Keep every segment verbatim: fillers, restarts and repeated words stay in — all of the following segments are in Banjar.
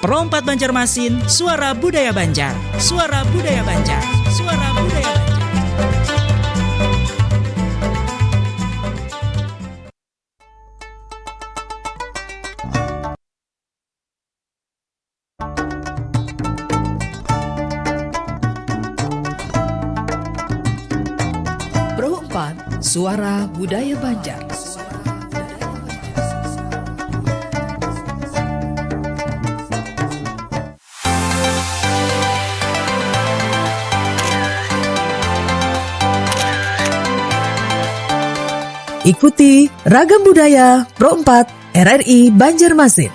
Pro empat Banjarmasin, suara budaya Banjar. Suara budaya Banjar. Suara budaya Banjar. Pro empat, suara budaya Banjar. Ikuti Ragam Budaya Pro empat R R I Banjarmasin.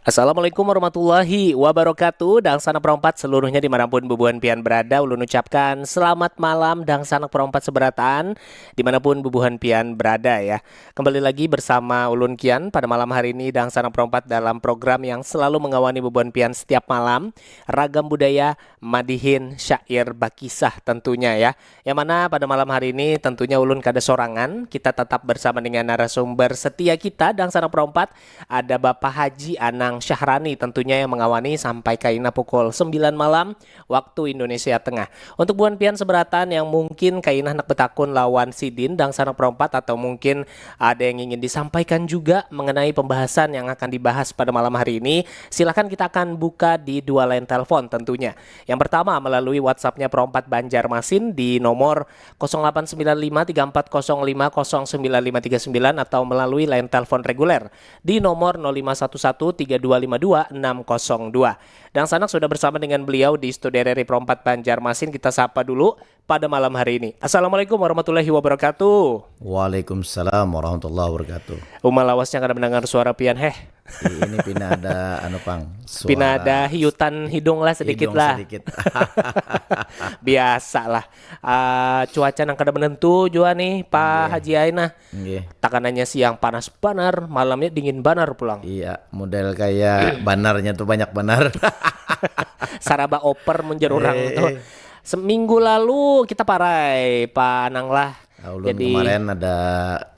Assalamualaikum warahmatullahi wabarakatuh. Dangsanak Pro empat seluruhnya dimanapun bubuhan pian berada, ulun ucapkan selamat malam Dangsanak Pro empat seberataan dimanapun bubuhan pian berada ya. Kembali lagi bersama ulun kian pada malam hari ini Dangsanak Pro empat dalam program yang selalu mengawani bubuhan pian setiap malam, Ragam Budaya Madihin Syair Bakisah tentunya ya. Yang mana pada malam hari ini tentunya ulun kada sorangan, kita tetap bersama dengan narasumber setia kita Dangsanak Pro empat, ada Bapak Haji Anang Syahrani tentunya yang mengawani sampai kaina pukul sembilan malam waktu Indonesia Tengah. Untuk buhan pian seberatan yang mungkin kaina hendak betakun lawan sidin Dangsanak Pro empat atau mungkin ada yang ingin disampaikan juga mengenai pembahasan yang akan dibahas pada malam hari ini, silahkan kita akan buka di dua line telepon tentunya. Yang pertama melalui WhatsApp-nya Pro empat Banjarmasin di nomor kosong delapan sembilan lima tiga empat kosong lima kosong sembilan lima tiga sembilan atau melalui line telepon reguler di nomor nol lima satu satu tiga dua lima dua enam kosong dua. Dangsanak sudah bersama dengan beliau di studio R R I Pro empat Banjarmasin. Kita sapa dulu pada malam hari ini. Assalamualaikum warahmatullahi wabarakatuh. Waalaikumsalam warahmatullahi wabarakatuh. Uma lawasnya kada mendengar suara pian heh. Ini pina ada anu pang. Pina ada hiutan hidung lah sedikit lah. Sedikit. Biasa lah. Uh, cuaca nang kada menentu juga nih Pak Haji Aina. Nggih. Takanannya siang panas banar, malamnya dingin banar pulang. Iya, model kayak banarnya tuh banyak banar. Saraba oper menjerurang eh, tuh. Eh. Seminggu lalu kita parai, Pak Anang lah. Nah, ulun Jadi, kemarin ada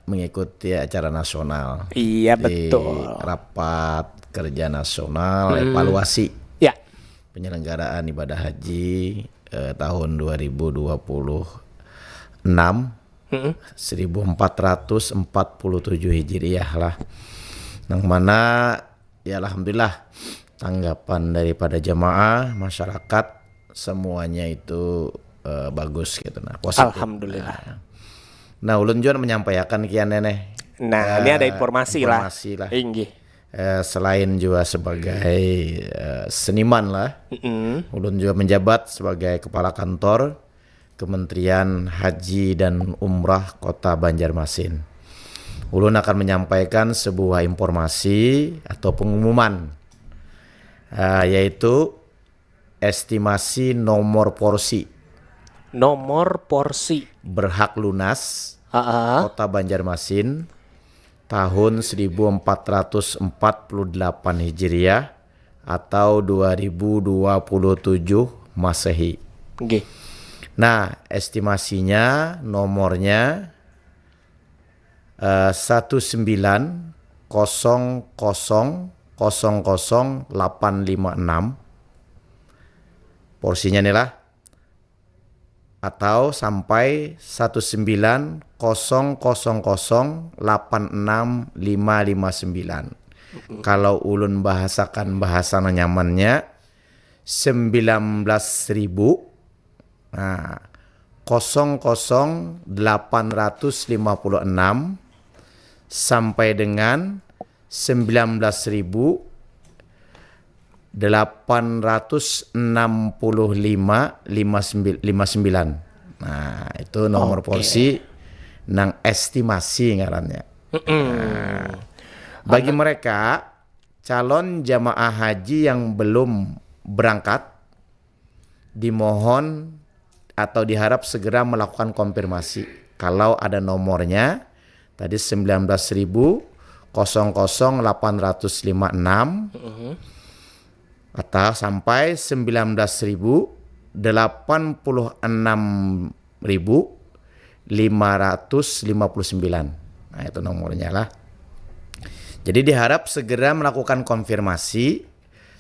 mengikuti acara nasional. Iya, di betul. Rapat kerja nasional hmm. Evaluasi. Ya. Penyelenggaraan ibadah haji eh, tahun dua ribu dua puluh enam hmm. seribu empat ratus empat puluh tujuh Hijriah lah. Nang mana ya alhamdulillah tanggapan daripada jemaah, masyarakat semuanya itu uh, bagus gitu nah, positif. Alhamdulillah. Nah, nah ulun juga menyampaikan kian nih. Nah, uh, ini ada eh, informasi, informasi lah. lah. Inggih. Uh, selain juga sebagai uh, seniman lah, mm -hmm. ulun juga menjabat sebagai kepala kantor Kementerian Haji dan Umrah Kota Banjarmasin. Ulun akan menyampaikan sebuah informasi atau pengumuman, uh, yaitu estimasi nomor porsi. Nomor porsi. Berhak lunas uh -uh. Kota Banjarmasin tahun seribu empat ratus empat puluh delapan Hijriah atau dua ribu dua puluh tujuh Masehi. Nggih. Nah, estimasinya nomornya eh, satu sembilan kosong kosong kosong kosong delapan lima enam. Porsinya nih lah. Atau sampai satu sembilan kosong kosong kosong delapan enam lima lima sembilan. Kalau ulun bahasakan bahasa nyamannya sembilan belas ribu nah kosong kosong delapan ratus lima puluh enam sampai dengan sembilan belas ribu delapan ratus enam puluh lima lima sembilan. Nah, itu nomor okay. porsi nang estimasi ngarannya. Nah, bagi mereka calon jamaah haji yang belum berangkat dimohon atau diharap segera melakukan konfirmasi. Kalau ada nomornya tadi sembilan belas ribu kosong kosong delapan ratus lima enam uh -huh. Atau sampai sembilan belas ribu delapan puluh enam ribu lima ratus lima puluh sembilan. Nah, itu nomornya lah. Jadi diharap segera melakukan konfirmasi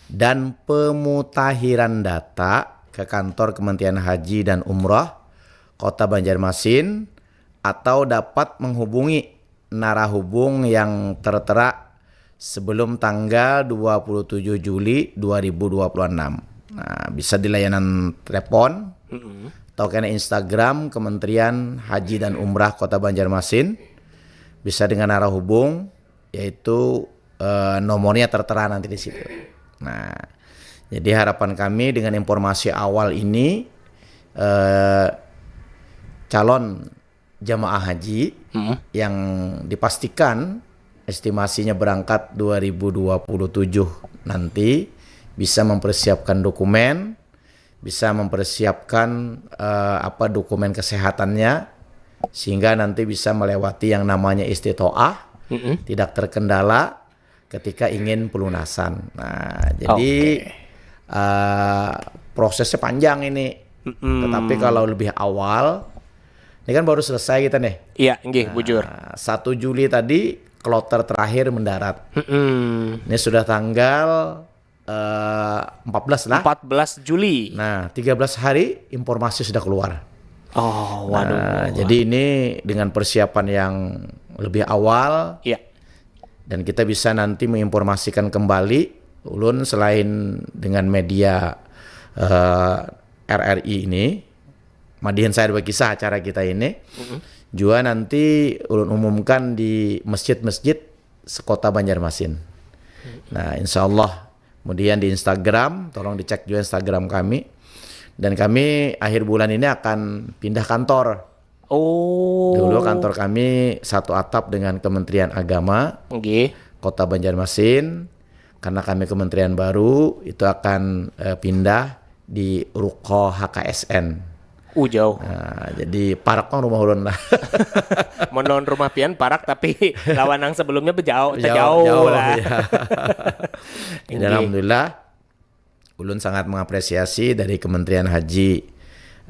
dan pemutahiran data ke kantor Kementerian Haji dan Umroh Kota Banjarmasin atau dapat menghubungi narahubung yang tertera sebelum tanggal dua puluh tujuh Juli dua ribu dua puluh enam. Nah, bisa di layanan telepon atau kena Instagram Kementerian Haji dan Umrah Kota Banjarmasin. Bisa dengan narahubung, yaitu eh, nomornya tertera nanti di situ. Nah, jadi harapan kami dengan informasi awal ini, eh, calon jamaah haji yang dipastikan estimasinya berangkat dua ribu dua puluh tujuh nanti bisa mempersiapkan dokumen, bisa mempersiapkan eh, apa, dokumen kesehatannya, sehingga nanti bisa melewati yang namanya istitoah, tidak terkendala ketika ingin pelunasan. Nah, jadi eh, prosesnya panjang ini. Tetapi kalau lebih awal, ini kan baru selesai kita nih. Iya, nggih, bujur. Nah, satu Juli tadi kloter terakhir mendarat. Mm-mm. Ini sudah tanggal eh, empat belas lah. empat belas Juli. Nah, tiga belas hari informasi sudah keluar. Oh, waduh. Nah, jadi ini dengan persiapan yang lebih awal, Iya. dan kita bisa nanti menginformasikan kembali ulun selain dengan media eh, R R I ini, madihin saya berkisah acara kita ini, juga nanti ulun umumkan di masjid-masjid sekota Banjarmasin. Nah, insya Allah, kemudian di Instagram, tolong dicek juga Instagram kami. Dan kami akhir bulan ini akan pindah kantor. Oh. Dulu kantor kami satu atap dengan Kementerian Agama Nggih. Kota Banjarmasin. Karena kami kementerian baru, itu akan eh, pindah di Ruko H K S N. Uh, jauh. Nah, jadi parak pang rumah ulun lah. Mun lawan rumah pian parak, tapi lawan nang sebelumnya bejauh, Jauh, tejauh jauh, lah. Iya. Jadi Inggih. Alhamdulillah, ulun sangat mengapresiasi dari Kementerian Haji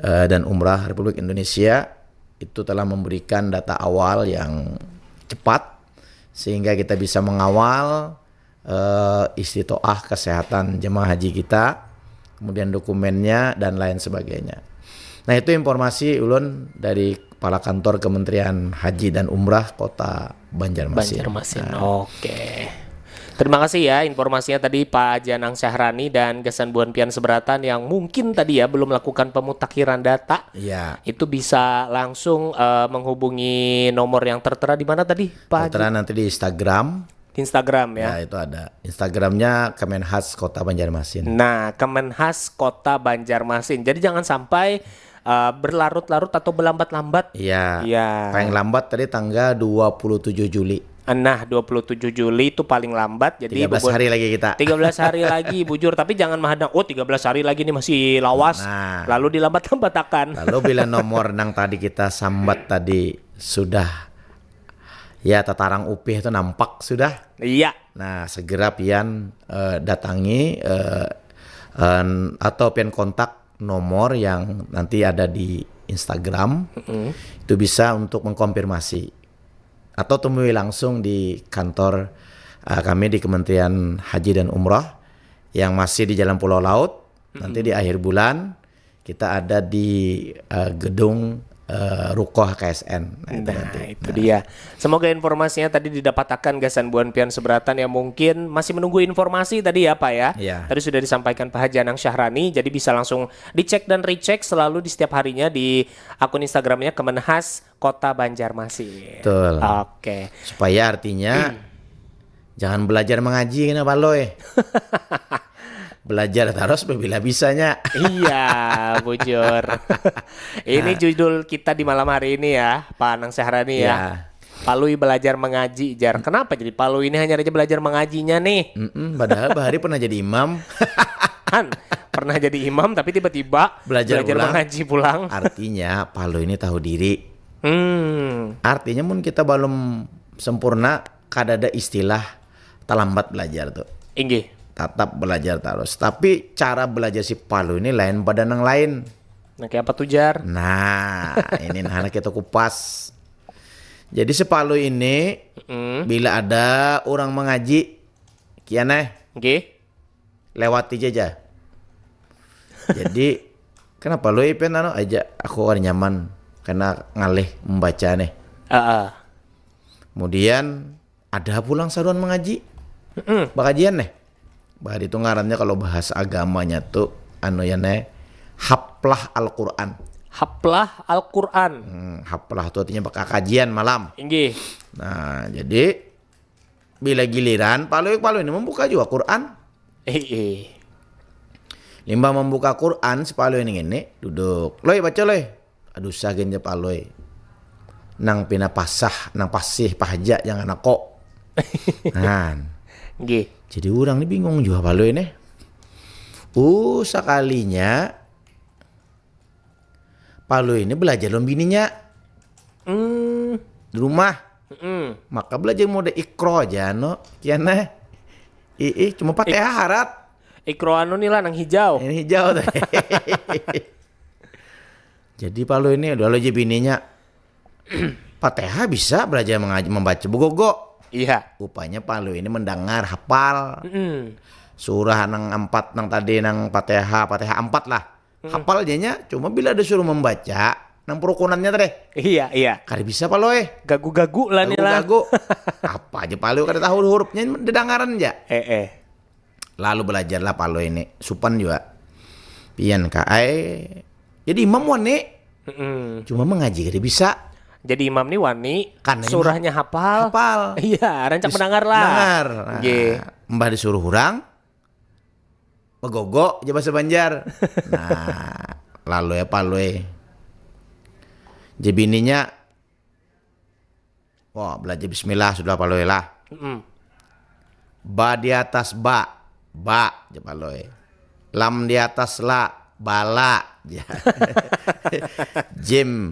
eh, dan Umrah Republik Indonesia itu telah memberikan data awal yang cepat sehingga kita bisa mengawal eh, istitoah kesehatan jemaah haji kita, kemudian dokumennya dan lain sebagainya. Nah, itu informasi ulun dari Kepala Kantor Kementerian Haji dan Umrah Kota Banjarmasin. Banjarmasin. Nah, Oke. Terima kasih ya informasinya tadi Pak Janang Syahrani dan gasan buhan pian seberatan yang mungkin tadi ya belum melakukan pemutakhiran data. Iya. Itu bisa langsung eh, menghubungi nomor yang tertera di mana tadi, Pak Haji? Tertera nanti di Instagram. Instagram ya. Ya, itu ada. Instagramnya Kemenhas Kota Banjarmasin. Nah, Kemenhas Kota Banjarmasin. Jadi jangan sampai eh, berlarut-larut atau berlambat-lambat. Iya. Iya. Paling lambat tadi tanggal dua puluh tujuh Juli. Nah, dua puluh tujuh Juli itu paling lambat. Jadi Tiga belas bubur- hari lagi kita. tiga belas hari lagi, bujur, tapi jangan mahadang, "Oh, tiga belas hari lagi nih masih lawas." Nah. Lalu dilambat-lambatakan. Lalu bila nomor nang tadi kita sambat tadi sudah ya tatarang upih itu nampak sudah. Iya. Nah, segera pian eh, datangi eh, en- atau pian kontak nomor yang nanti ada di Instagram. Itu bisa untuk mengkonfirmasi atau temui langsung di kantor eh, kami di Kementerian Haji dan Umroh yang masih di Jalan Pulau Laut. Nanti di akhir bulan kita ada di eh, gedung eh, Ruko H K S N. Nah, itu Nah, nanti. itu dia. Semoga informasinya tadi didapatakan gasan buhan pian seberatan yang mungkin masih menunggu informasi tadi ya, Pak ya. Iya. Tadi sudah disampaikan Pak Haji Anang Syahrani, jadi bisa langsung dicek dan recheck selalu di setiap harinya di akun Instagramnya Kemenhas Kota Banjarmasin. Betul. Oke. Supaya artinya jangan belajar mengaji kena baloi. Belajar terus bila bisanya. Iya, bujur. Ini judul kita di malam hari ini ya, Pak Anang Syahrani ya. Ya. Palui belajar mengaji, jar. Kenapa jadi Palui ini hanya aja belajar mengajinya nih? Mm-mm, padahal bahari pernah jadi imam. Kan pernah jadi imam tapi tiba-tiba Belajar belajar ulang. Mengaji pulang. Artinya Palui ini tahu diri. Hmm, Artinya mun kita belum sempurna, kada ada istilah terlambat belajar tuh. Inggih. Tatap belajar tarus. Tapi cara belajar si Palui ini lain pada nang lain. Nah, kayak apa tuh, Jar? Nah, ini nah kita kupas. Jadi si Palui ini Mm. bila ada orang mengaji, kian eh, Nggih. lewati aja. Jadi kenapa lu Ipen anu aja aku kada nyaman karena ngalih membaca nih. Ah, ah. Kemudian ada pulang saruan mengaji. Mm-mm. Bakajian nih. Bah itu ngarannya kalau bahasa agamanya tuh anu ya nih haplah Al-Quran. Haplah Al-Quran. Hmm, haplah tuh artinya bakakajian malam. Inggih. Nah, jadi bila giliran Palui Palui ini membuka juga Quran. Eh, eh. Limbah membuka Quran si Palui ini ini duduk. Loi baca loi. Aduh sagen je Palui. Nang pina pasah, nang pasih pahaja jangan aku. Nah, Nggih. jadi orang ini bingung juga Palui ini. Uh, sekalinya Palui ini belajar lawan bininya Hmm. di rumah. Mm-mm. Maka belajar mode ikro aja no. Kian eh. Ih, cuma Fatihah harat. Ikro anu nih lah nang hijau. Ini hijau tadi. Jadi Palui ini udah lo aja bininya. Fatihah bisa belajar mengaji membaca begogo. Iya. Upanya Palui ini mendengar hafal Mm-mm. surah nang empat nang tadi nang Fatihah, Fatihah empat lah. Hafal janya, cuma bila disuruh membaca nang perukunannya tadi. Iya, iya. Kada bisa Palui. Gagu-gagu lah nih lah. Gagu. Apa aja Palui kada tahu hurufnya didengaran aja. Eh, eh. Lalu belajarlah Palui ini. Supan juga. Pian ka ai. Jadi imam wani. Mm-mm. Cuma mengaji kada bisa. Jadi imam nih wani. Karena imam surahnya hafal. Hafal. Iya, rancak mendengar lah. Dengar. Nah, Nggih. Mbah disuruh orang. Begogo aja bahasa Banjar. Nah, lalu ya Palui. Jadi bininya. Wah, belajar bismillah sudah Palui lah. Mm-mm. Ba di atas ba, ba, ja Palui. Lam di atas la, bala, ja. Jim,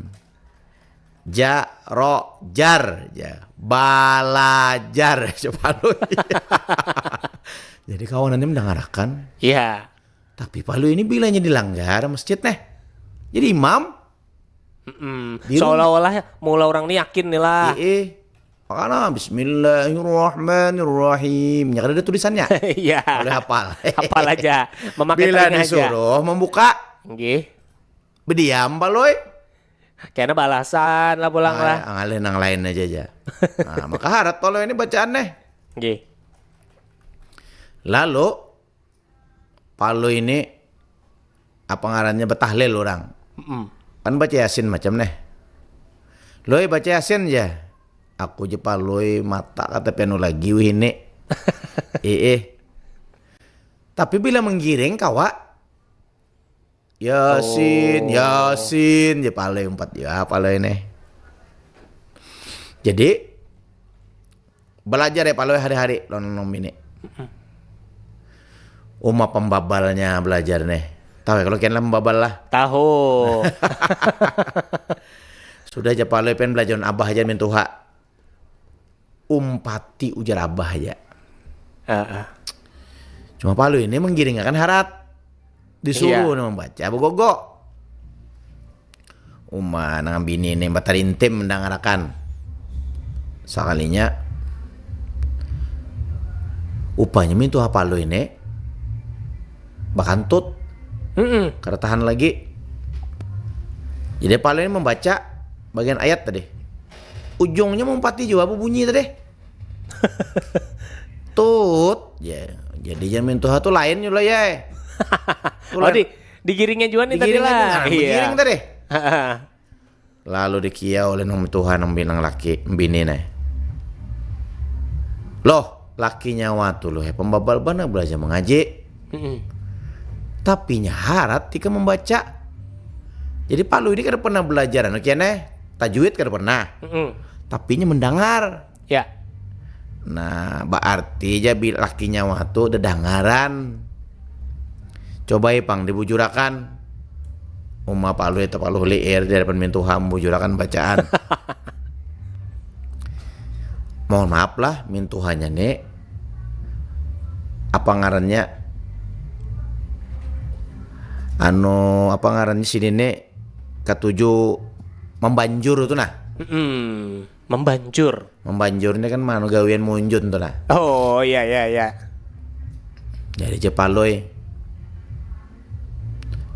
ja, ro, jar, ja. Balajar, ja Palui. Jadi kawanannya mendangarakan. Iya. Tapi Palui ini bilanya dilanggar masjid nih. Jadi imam. Mm-mm. Di rumah. Seolah-olah ya, mula orang nih yakin nih lah. Iya. Makanya Bismillahirrahmanirrahim. Ya kan ada tulisannya. Iya. Oleh hafal. Hafal aja. Memakai Bila telinga aja. Disuruh membuka Nggih. Berdiam Palui. Kena balasan lah pulang lah. Ah, ngalih nang lain aja aja. Nah, maka harat Palui ini bacaan nih. Nggih. Lalu Palui ini apa ngarannya betahlil orang. Mm-mm. Kan baca Yasin macam nih. Loi baca Yasin aja. Aku je Palui mata kata pianu lagi wih ini. Ih, ih. Tapi bila menggiring kawa Yasin, Oh. Yasin, ya Palui empat ya Palui ini. Jadi belajar ya Palui hari-hari lawan nang bini. Uma pembabalnya belajar nih. Tahu ya kalau kian lah pembabal lah. Tahu. Sudah aja Palui pengen belajar lawan abah aja mintuha. Umpati ujar abah aja. Heeh. Cuma Palui ini menggiring akan harat. Disuruh Iya. Nih membaca begogo. Uma nang bini ini batarintim mendangarakan. Sakalinya upanya mintuha Palui ini bakantut. Mm-mm. Kada tahan lagi. Jadi Palui ini membaca bagian ayat tadi. Ujungnya mumpati jua bunyi tadi. Tut. Ya, jadi jangan mintuha tuh lain juga ya. Oh, di digiringnya juga nih tadi Digiring lah. aja, nah, Iya. Digiring tadi. Heeh. Lalu dikiau oleh nang tuha nang binang laki bini nih. Loh, lakinya watu loh ya pembabal banar belajar mengaji. Mm-mm. Tapinya harat tika membaca. Jadi Palui ini kada pernah belajar anu kian eh tajwid kada pernah. Mm-mm. Tapinya mendengar. Ya. Nah, berarti ja bi- lakinya watu dedangaran. Coba pang dibujurakan. Uma Palui atau Palui liir di hadapan mintuha membujurakan bacaan. Mohon maaf lah, mintuhanya nih apa ngarannya, anu, apa ngarannya sini nih, katuju membanjur tu nah. Mm-mm. Membanjur. Membanjur ini kan manu gawian munjun tu nah. Oh, iya, iya, iya. Jadi ja Palui,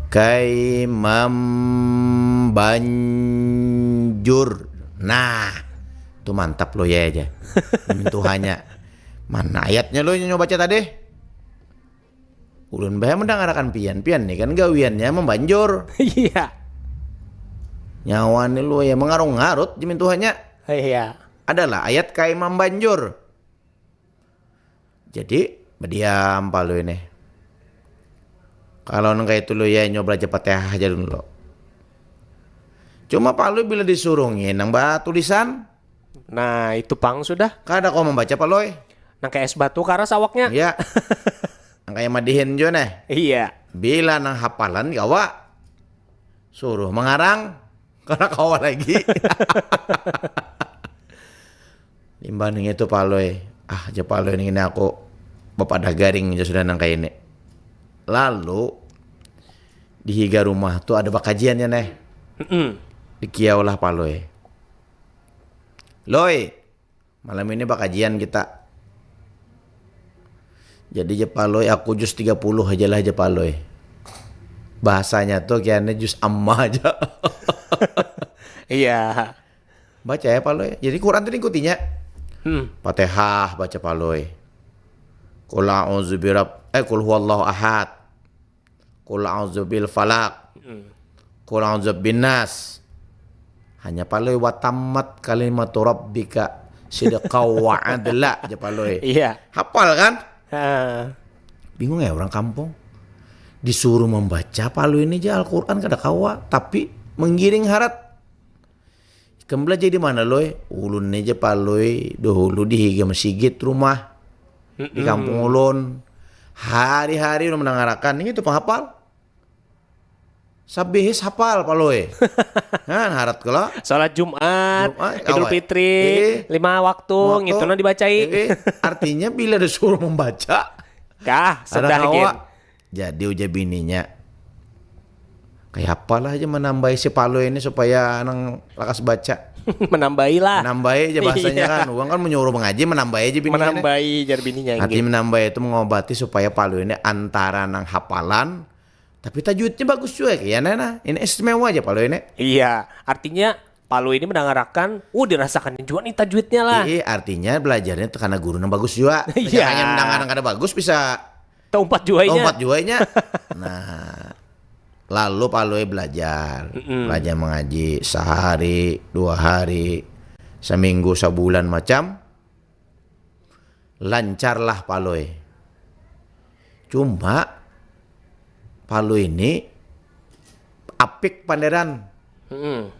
kai membanjur. Nah, tu mantap lo ya aja. Mintuhanya. Mana ayatnya lo yang nyoba baca tadi? Ulun bah mendengarkan pian, pian nih kan gawiannya membanjur. Iya. Nyawa nih lo ya mengarung-ngarut jamin Tuhannya. Iya. Adalah ayat kai membanjur. Jadi berdiam Palui nih. Kalau nang kayak itu lo ya nyoba belajar Fatihah aja dulu. Cuma Palui bila disuruh nginang bah tulisan. Nah, itu pang sudah. Kada kau membaca Palui. Nang kayak es batu karas awaknya. Iya. Nang kayak madihin jo nih. Iya. Bila nang hapalan kawa suruh mengarang karena kawa lagi. Limbah ning itu Palui, ah ja Palui ning ini aku bapadah garing ja sudah nang kayak ini. Lalu di higa rumah tuh ada bakajiannya neh. Mm-mm. Dikiau lah Palui. Loi, malam ini bakajian kita. Jadi ja Palui, aku jus tiga puluh aja lah ja Palui. Bahasanya tuh kayaknya jus amma aja. Iya. Baca ya Palui. Jadi Quran tuh diikutinya. Hmm. Fatihah baca Palui. Qul a'udzu birab eh qul huwallahu ahad. Qul a'udzu bil falaq. Mm. Qul a'udzu bin nas. Hanya Palui wa tammat kalimatu rabbika sidqa wa adla aja Palui. Iya. Hafal kan? Heeh. Bingung ya orang kampung. Disuruh membaca Palui ini aja Al-Quran kada kawa, tapi menggiring harat. Ikam belajar di mana Loi? Ulun ni ja Palui dahulu di higa masigit rumah di kampung ulun. Hari-hari ulun mandangarakan ini tu penghapal. Sabihis hapal Palui. Nah, harat kalo. Salat Jumat, Jumat, Idul awal. Fitri, Eh, lima waktu, Waktu- ngitu nah dibacai. Eh, artinya bila disuruh membaca Kah, ada sudah kawa. Gin. Jadi ujar bininya, kayak apalah aja menambahi si Palui ini supaya nang lakas baca. Menambahi lah. Menambahi aja bahasanya Iya. Kan. Orang kan menyuruh mengaji, menambahi aja bininya. Menambahi jar bininya. Arti Gin. Menambahi itu mengobati supaya Palui ini antara nang hapalan, tapi tajwidnya bagus juga ya nah. Ini istimewa aja Palui ini. Iya, artinya Palui ini mendangarakan, uh dirasakan juga nih tajwidnya lah. Iya, artinya belajarnya tuh karena guru yang bagus juga. Iya. Jangan yang mendengar yang kada bagus bisa Tempat juainya. Lompat juainya. Nah, lalu Palui belajar, belajar mengaji sehari, dua hari, seminggu, sebulan macam, lancarlah Palui. Cuma Palui ini apik panderan, Mm-mm.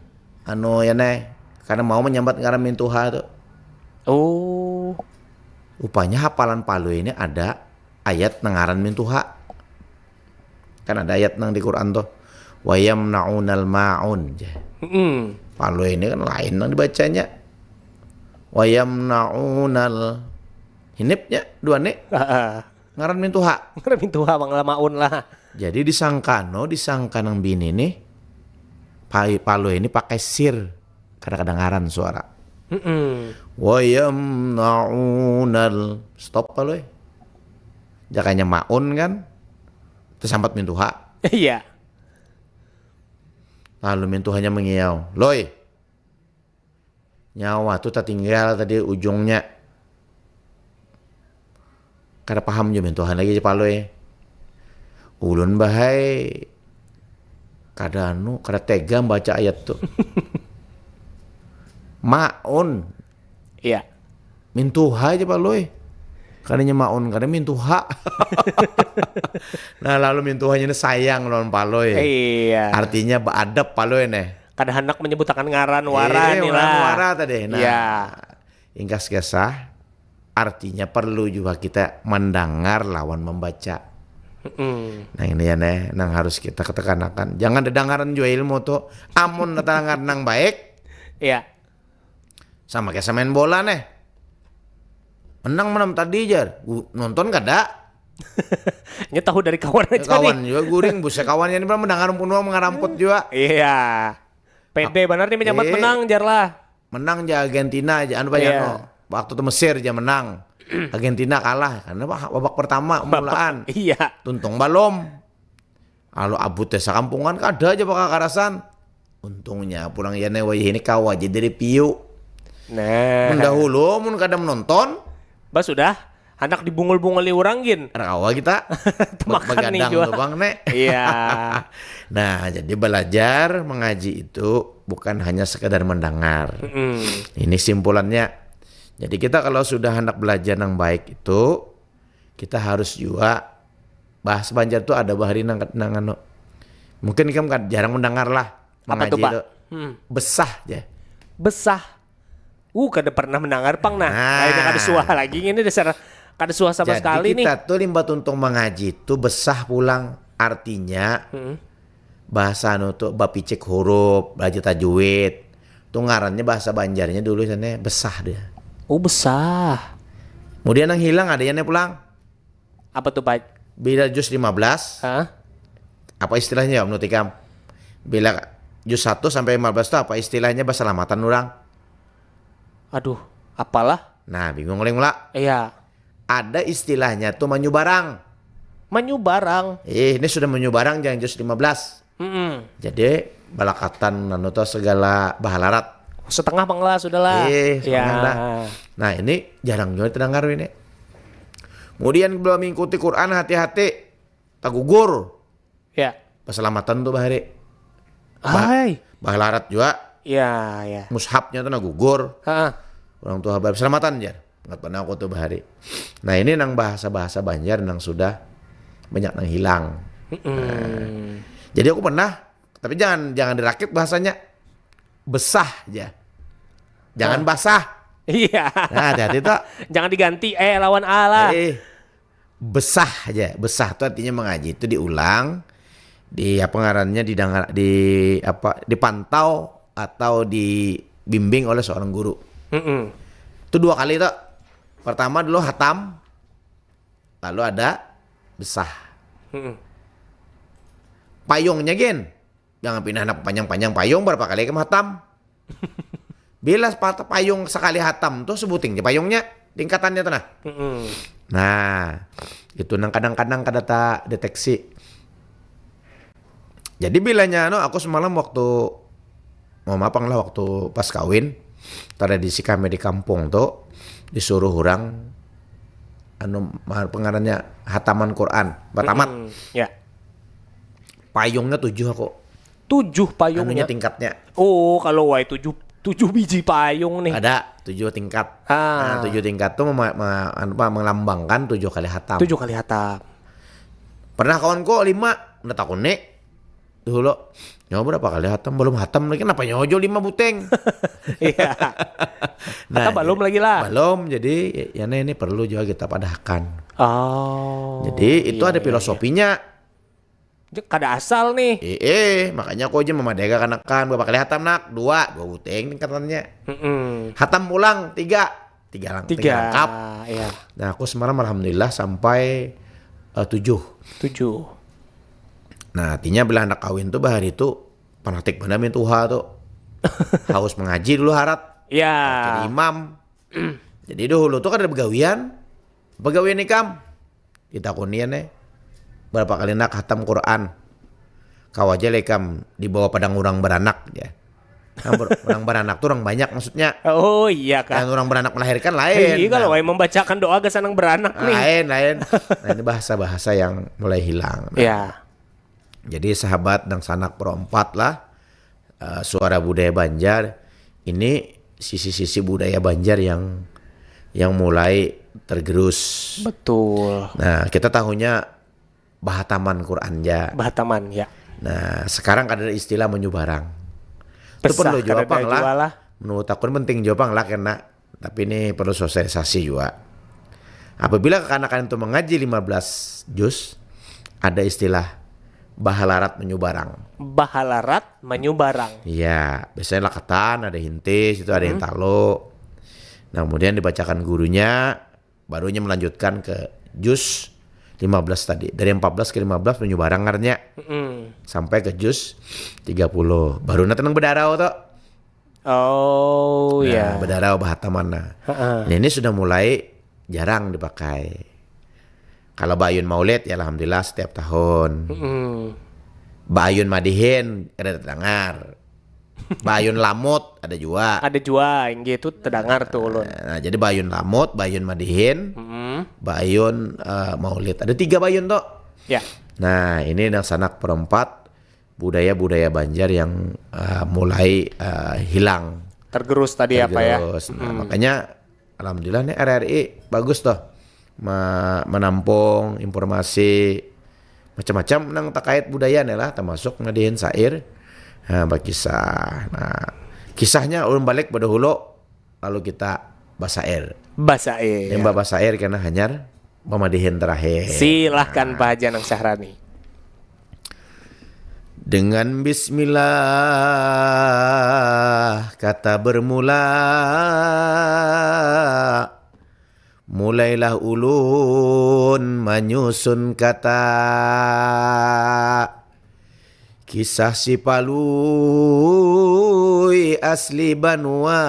anu ya neh, karena mau menyambat ngaran mintuha tuh. Oh. Rupanya hafalan Palui ini ada ayat nang ngaran mintuha. Kan ada ayat nang di Quran tuh. Wayam naunal maun. Jar. Mm-mm. Palui ini kan lain nang dibacanya. Wayam naunal hinipnya dua nih Heeh. ngaran mintuha. Ngaran mintuha bang lah maun lah. Jadi disangka no, disangka nang bini nih, Palui ini pakai sir, kada kedengaran suara. Mm-mm. Wayam naunal stop Palui. Jakanya maun kan, tersambat mintuha. Iya. Lalu mintuhanya mengiau, Loi, nyawa tuh tertinggal tadi ujungnya. Kada paham juga mintuhan lagi aja Palui. Ulun bahai kada anu, kada tega baca ayat tuh. Maun. Iya. Mintuha aja Palui. Kadanya maun, kada mintuha. Nah, lalu mintuhanya ini sayang lawan Palui. Iya. Artinya beadab Palui nih. Kada hendak menyebutakan ngaran wara Eh, nih ngaran lah. Wara tadi. Nah, Iya. Ingkas kisah, artinya perlu juga kita mendengar lawan membaca. Mm-mm. Nah ini ya neh, nang harus kita ketekanakan. Jangan dedengaran jua ilmu tuh. Amun dedengar nang baik, Iya. sama kayak main bola neh. Menang menang tadi jar, nonton kada. Nya tahu dari kawan aja nih. Kawan juga guring, buset, kawannya ini pernah mendengar pun mengaramput juga. Iya. Pede benar nih menyambat Eh. menang, jar lah. Menang ja Argentina aja, anu banyak Iya. no. Waktu itu Mesir aja menang. Argentina kalah karena babak pertama mulaan. Iya. Tuntung balom. Lalu abut desa kampungan kada aja bakakarasan. Untungnya pulang ya wayah ini kawa aja dari piu. Nah. Mendahulu mun kada menonton, Bah sudah, anak dibungul-bunguli orang gin. kada kawa kita Temakan nih begadang jua. Tuh bang nek. Iya. Nah, jadi belajar mengaji itu bukan hanya sekedar mendengar. Mm. Ini simpulannya. Jadi kita kalau sudah hendak belajar yang baik itu, kita harus juga bahasa Banjar tuh ada bahari nang nang anu. Mungkin kamu kan jarang mendengar lah Apa tuh, mengaji Pak? itu. Hmm. Besah aja. Besah. Uh, kada pernah mendengar pang nah. Nah. Nah, ini kada suah lagi ini dasar kada suah sama Jadi sekali nih. Kita tuh limba tuntung mengaji tuh besah pulang artinya Hmm. bahasa anu tuh bapicik huruf, belajar tajwid. Tuh ngarannya bahasa Banjarnya dulu sana besah dia. Oh, besah. Kemudian yang hilang ada yang pulang. Apa tuh, Pak? Bila juz lima belas, Hah? apa istilahnya ya menurut ikam? Bila juz satu sampai lima belas tuh apa istilahnya bahasa lamatan orang? Aduh, apalah? Nah, bingung oleh mula. Iya. Ada istilahnya tuh manyubarang. Manyubarang. Eh, ini sudah manyubarang jangan juz lima belas. Mm-mm. Jadi balakatan anu tuh segala bahalarat. Setengah pang lah sudahlah. Eh, Ya. setengah dah. Nah, ini jarang juga terdengar ini. Kemudian belum mengikuti Quran hati-hati tagugur. Ya. Keselamatan tuh bahari. Hai. Bahalarat juga Ya, ya. Mushafnya tuh nah gugur. Heeh. Orang tua bapak selamatan jar. Ingat pernah aku tuh bahari. Nah, ini nang bahasa-bahasa Banjar nang sudah banyak nang hilang. Mm-mm. Jadi aku pernah, tapi jangan jangan dirakit bahasanya. Besah aja. Jangan basah. Iya. Nah, hati-hati tuh. Jangan diganti eh lawan A lah. Eh, besah aja. Besah tuh artinya mengaji itu diulang, di apa ngarannya didengar di apa dipantau atau dibimbing oleh seorang guru. Mm-mm. Itu dua kali tuh. Pertama dulu hatam, lalu ada besah. Mm-mm. Payungnya gen, jangan pindah anak panjang-panjang payung berapa kali kamu hatam. Bila sepatah payung sekali hatam tuh sebuting je payungnya tingkatannya tuh nah. Mm-mm. Nah, itu nang kadang-kadang kada tak deteksi. Jadi bilanya anu aku semalam waktu mau mapang lah waktu pas kawin tradisi kami di kampung tuh disuruh orang anu ma- pengarannya hataman Quran pertama Mm-mm. Ya. Payungnya tujuh aku Tujuh anunya payungnya. Tingkatnya Oh, kalau wai tujuh tujuh biji payung nih. Ada tujuh tingkat. Ah. Nah, tujuh tingkat tuh mema- me- anu apa, melambangkan tujuh kali hatam. Tujuh kali hatam. Pernah kawan kok lima, udah takuni dulu. Nyawa berapa kali hatam? Belum hatam lagi, kenapa nyojo lima buteng? Iya. Nah, Atau belum lagi lah. Belum, jadi ya ini, ini perlu juga kita padahkan. Oh. Jadi itu Iya, ada iya, filosofinya. Iya. Kada asal nih. Eh, eh, makanya aku aja memadega kanakan berapa kali hatam nak? Dua, dua buteng tingkatannya. Mm-mm. Hatam pulang tiga, tiga lang, tiga Tiga. Lengkap. Iya. Nah, aku semalam alhamdulillah sampai eh, tujuh. Tujuh. Nah, artinya bila anak kawin tuh bahari itu fanatik benar min tuha tuh. Haus mengaji dulu harat. Ya. Jadi imam. Jadi dahulu tuh kada ada begawian. Begawian ikam. Ditakunian eh. Berapa kali nak hatam Quran? Kau aja lekam di bawah padang orang beranak ya. Nah, ber- orang beranak tuh orang banyak maksudnya. Oh iya kah. Dan orang beranak melahirkan lain. Iya kalau Nah, wae membacakan doa ke sanang beranak nih. lain lain. Nah, ini bahasa-bahasa yang mulai hilang. Nah, Ya. Jadi sahabat dan sanak pro empat lah eh, suara budaya Banjar ini sisi-sisi budaya Banjar yang yang mulai tergerus. Betul. Nah, kita tahunya bahataman Quran ja. Bahataman ya. Nah, sekarang kada ada istilah menyubarang. Itu perlu juga pang lah. Menurut aku penting juga pang lah karena tapi ini perlu sosialisasi juga. Apabila kekanakan itu mengaji lima belas juz, ada istilah bahalarat menyubarang. Bahalarat menyubarang. Iya, biasanya lakatan, ada hintis, itu ada yang talo. Nah, kemudian dibacakan gurunya, barunya melanjutkan ke juz lima belas tadi. Dari empat belas ke lima belas menyubarang ngarannya. Mm-mm. Sampai ke juz tiga puluh. Baru nanti nang bedarau tuh. Oh Nah, ya. Bedarau bahatam mana. Heeh. Nah, ini sudah mulai jarang dipakai. Kalau baayun maulid ya alhamdulillah setiap tahun. Mm-mm. Baayun madihin kada terdengar. Baayun lamut ada juga. Ada jua inggih itu terdengar tuh ulun. Nah, jadi baayun lamut, baayun madihin, Mm-mm. baayun eh, maulid. Ada tiga baayun tuh. Ya. Nah, ini yang sanak perempat budaya-budaya Banjar yang eh, mulai eh, hilang. Tergerus tadi apa ya? Tergerus. Nah, makanya alhamdulillah nih R R I bagus tuh. Me- menampung informasi macam-macam nang terkait budaya nih lah, termasuk ngadihin syair. Nah, berkisah. Nah, kisahnya ulun balik pada hulu lalu kita basair. Bahasa eh. Yang basair karena hanyar pemadihin terakhir. Silahkan Pak Haji Anang Syahrani. Dengan bismillah kata bermula, mulailah ulun menyusun kata. Kisah si Palui asli banua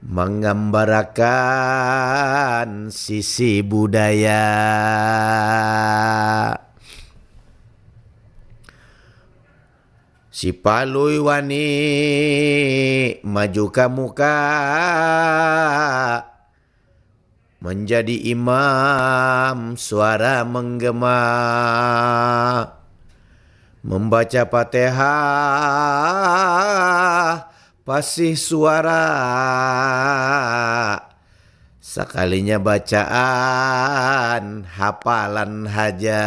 menggambarakan sisi budaya. Si Palui wani maju ka muka, menjadi imam suara menggema, membaca Fatihah pasih suara, sekalinya bacaan hafalan haja.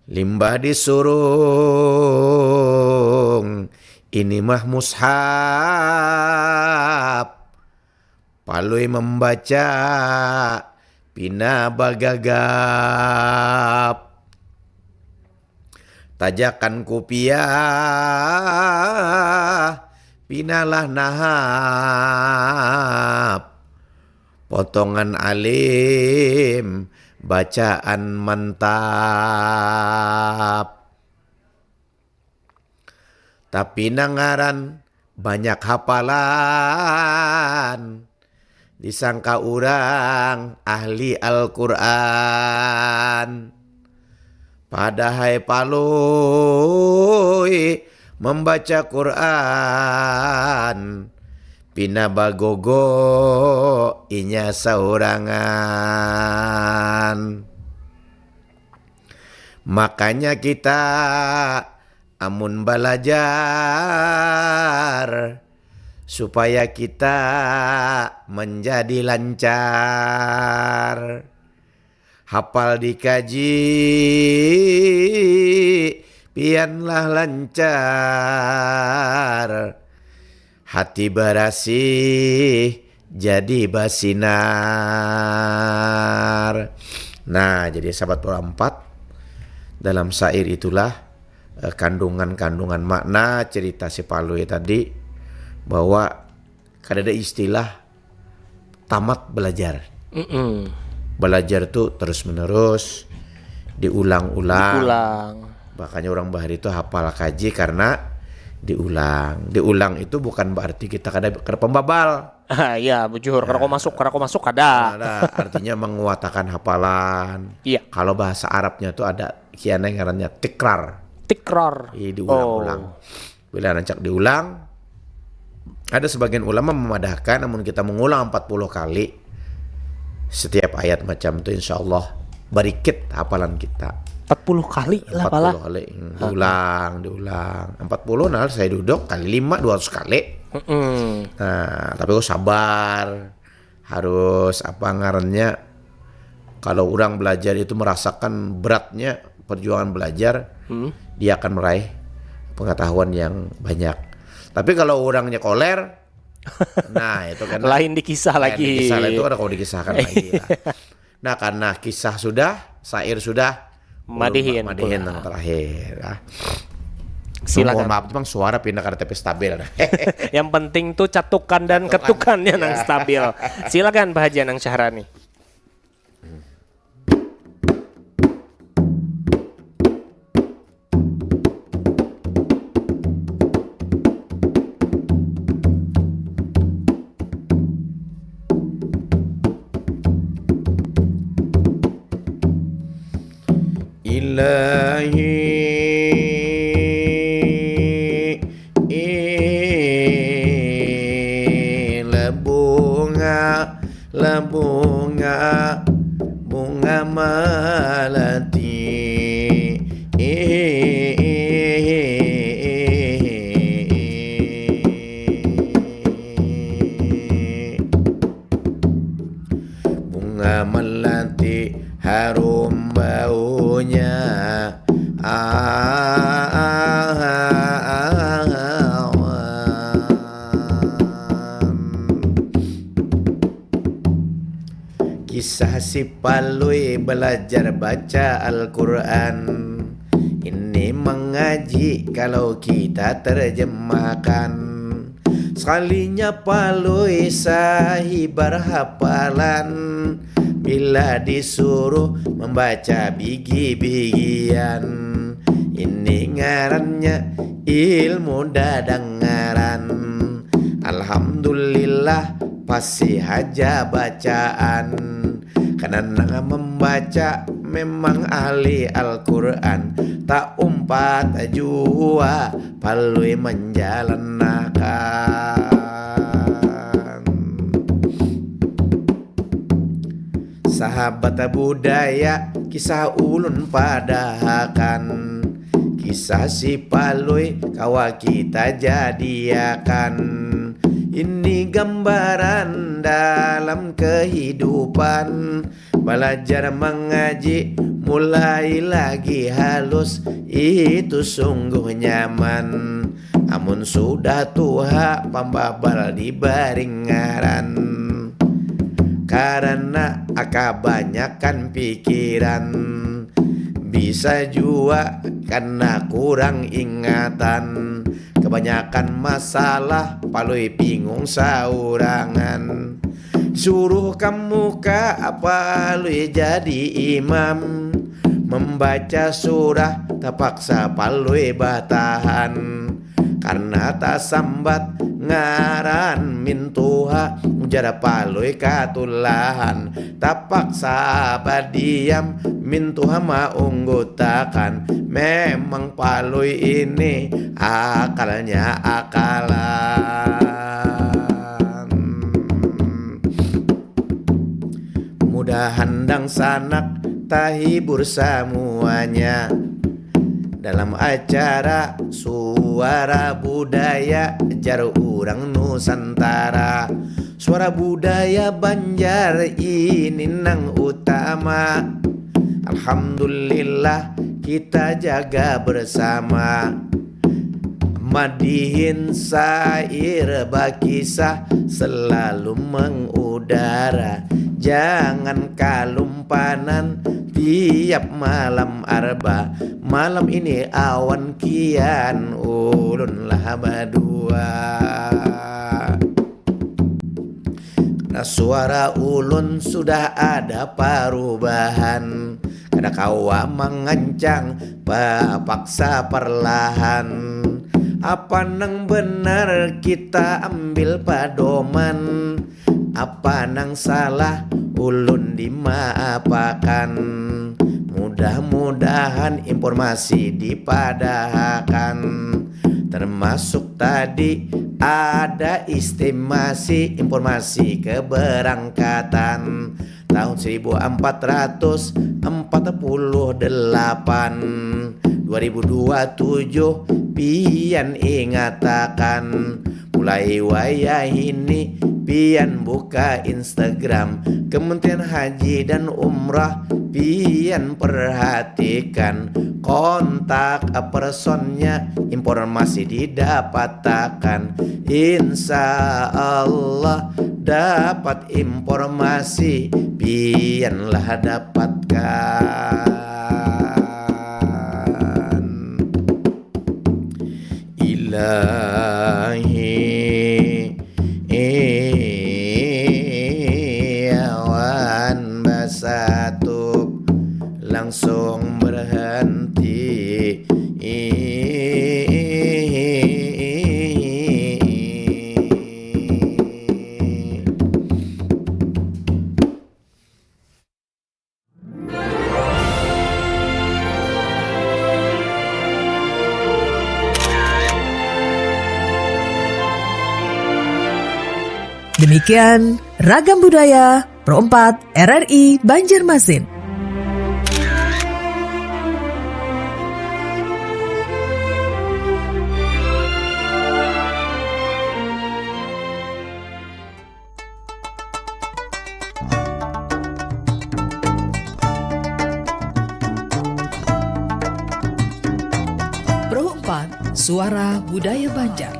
Limbah disurung ini mah mushaf, Palui membaca pina bagagap. Tajakan kupiah pinalah nahap. Potongan alim bacaan mantap. Tapi nang ngaran banyak hafalan, disangka urang ahli Al-Quran. Padahai Palui membaca Quran pina bagogo inya saurangan. Makanya kita amun balajar supaya kita menjadi lancar. Hafal dikaji pianlah lancar. Hati barasih jadi basinar. Nah, jadi sahabat Pura Empat, dalam syair itulah eh, kandungan-kandungan makna cerita si Palui tadi, bahwa kada ada istilah tamat belajar. Mm-mm. Belajar tuh terus menerus, diulang-ulang. Ulang. Makanya orang bahari itu hafal kaji karena diulang. Diulang itu bukan berarti kita kada kada pembabal. Ah, ya, bujur. Kada kawa masuk, kada kawa masuk, kada. Ada artinya menguatakan hafalan. Iya. Kalau bahasa Arabnya tuh ada kiana ngarannya tikrar. Tikrar. Iya, diulang-ulang. Oh. Bila rancak diulang, ada sebagian ulama memadahkan namun kita mengulang empat puluh kali setiap ayat macam tu, insya Allah barikit hafalan kita. Empat puluh kali lah pala. Empat puluh kali. Hmm, diulang, diulang. Empat puluh, nah, saya duduk kali lima, dua ratus kali. Mm-mm. Nah, tapi kau sabar. Harus apa ngarannya, kalau orang belajar itu merasakan beratnya perjuangan belajar, Hmm. dia akan meraih pengetahuan yang banyak. Tapi kalau orangnya koler, nah, itu kan Lain dikisah lain lagi. Dikisah, itu ada kau dikisahkan lagi lah. Nah, karena kisah sudah, syair sudah, Madihin madihin pula. Yang terakhir, ya. Silakan. Mohon maaf, memang suara pindah karena tapi stabil. Yang penting tuh catukan dan ketukannya nang stabil. Silakan Pak Haji Anang Syahrani. Ilahi, ih, lebunga, lebunga, bunga melati. Ih, bunga melati harum baunya. Ah, ah, ah, ah, ah. Kisah si Palui belajar baca Al-Quran. Ini mengaji kalau kita terjemahkan. Sekalinya Palui sahibar hafalan. Bila disuruh membaca bigi-bigian, ini ngarannya ilmu dadangaran. Alhamdulillah, pasti haja bacaan. Karena nang membaca memang ahli Al-Quran. Tak umpat jua Palui menjalankan. Sahabat budaya, kisah ulun padahakan. Kisah si Palui kawa kita jadiakan. Ini gambaran dalam kehidupan. Balajar mangaji mulai lagi halus, itu sungguh nyaman. Amun sudah tuha, pambabal dibaring ngaran. Karana kabanyakan pikiran, bisa jua karena kurang ingatan. Kebanyakan masalah Palui bingung saurangan. Suruh kamu ka Palui jadi imam, membaca surah tapaksa Palui batahan. Karena tasambat ngaran mintuha, ujar Palui katulahan. Tapaksa badiam, mintuha maunggutakan. Memang Palui ini akalnya akalan. Mudahan dangsanak tahibur samuanya. Dalam acara Suara Budaya, jar urang Nusantara. Suara budaya Banjar ini nang utama. Alhamdulillah, kita jaga bersama. Madihin sair bakisah selalu mengudara. Jangan kalumpanan tiap malam arba. Malam ini awan kian ulun lah badua. Nah, suara ulun sudah ada parubahan. Kada kawa mangancang, paksa perlahan. Apa nang benar kita ambil padoman. Apa nang salah ulun dimaapakan. Mudah-mudahan informasi dipadahakan. Termasuk tadi ada estimasi informasi keberangkatan tahun seribu empat ratus empat puluh delapan, dua ribu dua tujuh pian ingatakan. Mulai wayah ini pian buka Instagram Kementerian Haji dan Umrah, pian perhatikan kontak personnya, informasi didapatakan. Insya Allah dapat informasi pian lah dapatkan. langsung berhenti. Demikian Ragam Budaya Pro empat R R I Banjarmasin. Pro empat, suara budaya Banjar.